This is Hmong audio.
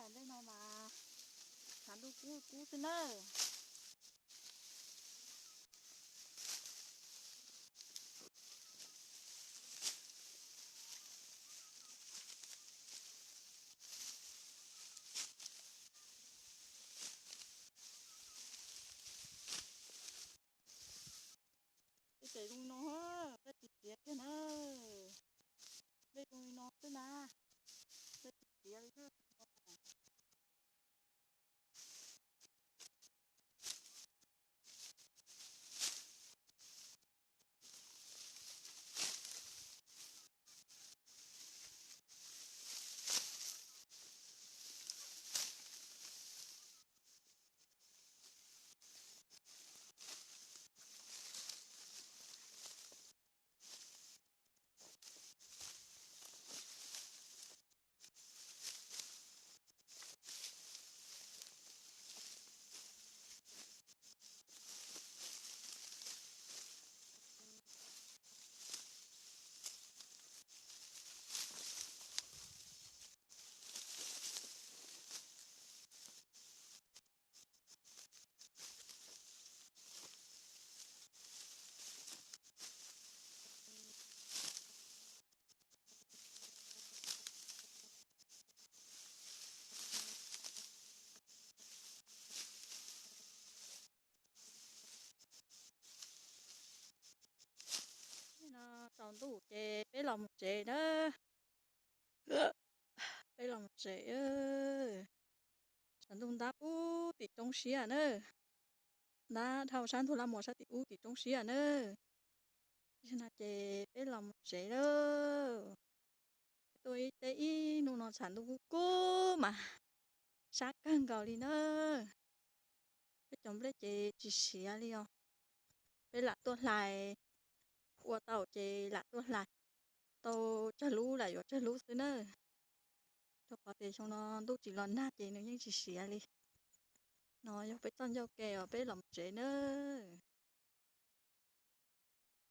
Nplej no mas tshav ntuj kub kub xwb nawb. Tej tes zoo li no, nplej tsis txiav kiag na. Nplej zoo li no xwb na, nplej tsis txiav li na. No tsaus ntuj ces peb los mus tsev na. Peb los mus tsev. Tshav ntuj ntab pub tim roob siab na. Ntab dhau sab ntug laj muas sab tim ub tim roob siab na. Tam sim no ces peb los mus tsev lawm. Tuaj ib teb ib hnub no tshav ntuj kub kub mas sab kawg nkaus li na. Peb cov nplej ces tsis siav li os. Peb lam tuaj hlais, ua tau ces lam tuaj hlais. Tau tsawg lub lam yuav tsawg lub xwb na. Rau qhov tias xyoo no ntuj tsis los nag ces nws yeej tsis siav li. No yog peb txoj ncauj ke uas peb los mus tsev nawb.